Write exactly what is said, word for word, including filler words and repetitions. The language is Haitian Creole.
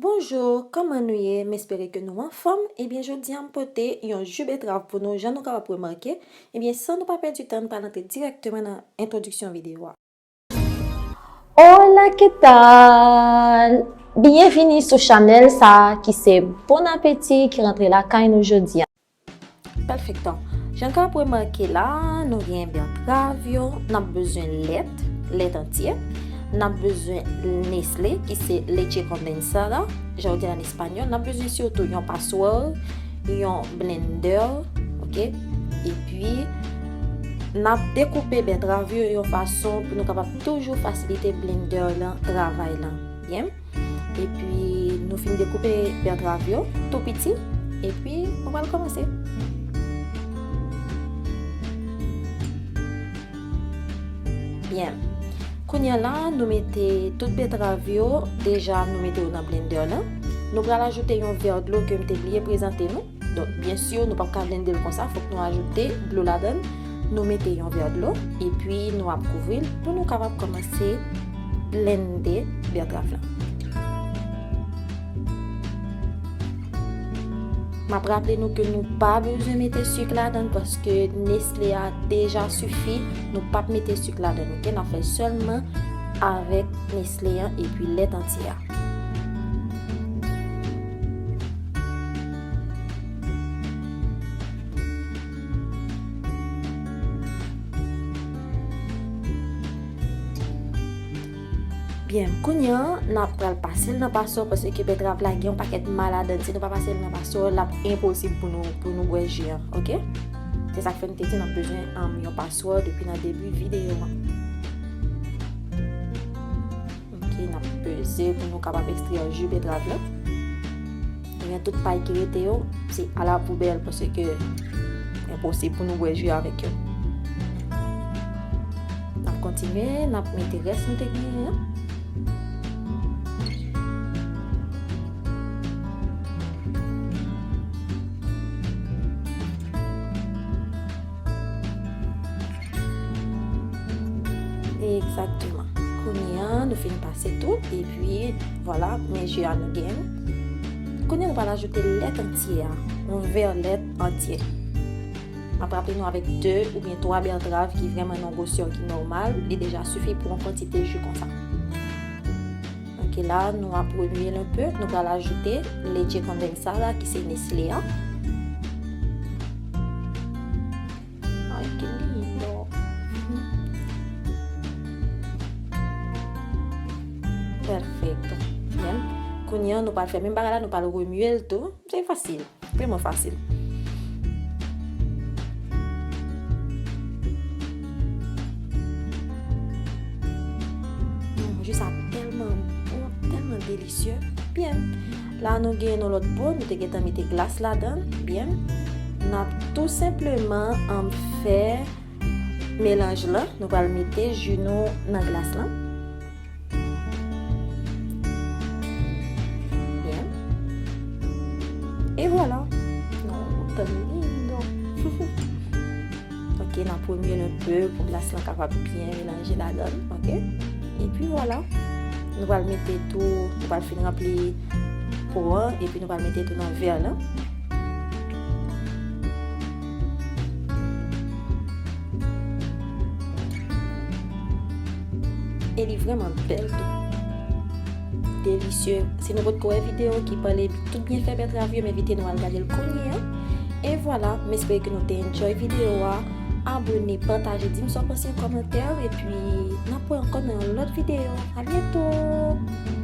Bonjou, kòman nou ye? M espere ke nou anfòm. Ebyen, jodi a m pote yon ji betrav pou nou, jan nou kapab remake. Ebyen, san nou pa pèdi tan, nou pral antre dirèkteman nan entwodiksyon videyo a. Hola, ¿qué tal? Byenvini sou chanèl sa a ki se Bon Apeti ki rantre lakay nou jodi a. Pèfekto. Jan n kapab remake la, nou gen betrav yo, n ap bezwen lèt, lèt antye, n ap bezwen Nestlé, ki se leche condensada, jan yo di l an espanyòl, n ap bezwen sitou yon paswè, yon blender, oke? Epi, n ap dekoupe betrav yo yon fason pou nou kapab toujou fasilite blender lan travay lan byen. Epi, nou fin dekoupe betrav yo tou piti, epi nou pral kòmanse. Byen. Kounye a la, nou mete tout betrav yo, deja nou mete yo nan blender lan. Nou pral ajoute yon vè dlo ke m te bliye prezante nou. Donk, byen si, nou p ap ka blende l konsa, fòk nou ajoute dlo ladan l. Nou mete yon vè dlo, epi nou ap kouvri l pou nou kapab kòmanse blende betrav lan. M ap raple nou ke nou pa bezwen mete sik ladan l paske Nestlé a deja sifi. Nou p ap mete sik ladan l, oke? N ap fè sèlman avèk Nestlé an epi lèt antye a. Byen, kounye a, n ap pral pase l nan paswè paske betrav la gen yon pakèt ma ladan l. Si nou pa pase l nan paswè, l ap enposib pou nou, pou nou bwè ji an, oke? Se sa k fè m te di n ap bezwen, um, yon paswè depi nan debi videyo a. Oke, n ap peze pou nou kapab ekstrè ji betrav la. Ebyen, tout pay ki rete yo, se alapoubèl, paske enposib pou nou bwè ji avèk yo. N ap kontinye, n ap mete rès nou te genyen an. Egzakteman. Kounye a, nou fin pase tout, epi, vwala, men ji a nou genyen. Kounye a, nou pral ajoute lèt antye a, yon vè lèt antye. M ap raple nou avèk de oubyen twa betrav ki vrèman nan yon gwosè ki nòmal, li deja sifi pou yon kantite ji konsa. Oke, la, nou ap remye l enpe. Nou pral ajoute leche condensada, ki se Nestlé a. Ay, qué lindo. Pèfekto. Byen. Kounye a, nou pral fè menm bagay la, nou pral remye l tou. Se fasil. Vrèman fasil. Mm, ji sa tèlman bon, tèlman delisye. Byen. La, nou gen yon lòt bò, nou te gentan mete glas ladan. Byen. N ap tou senpleman, um, fè melanj lan. Nou pral mete ji nou nan glas lan. Byen. E vwala. Non, tan lindo. Oke, n ap remye l enpe pou glas lan kapab byen melanje ladan l, oke? Epi vwala. Nou pral mete tou, nou pral fin ranpli po an, epi nou pral mete tou nan vè lan. E li vrèman bèl tou. Delisye. Si nou potko wè videyo ki pale tout byenfè bètrav yo, m envite nou al gade l kounye a. E vwala, m espere ke nou te enjoy videyo a. Abone, pataje, di m sa w panse an kòmantè, epi n ap wè ankò nan yon lòt videyo. A byento!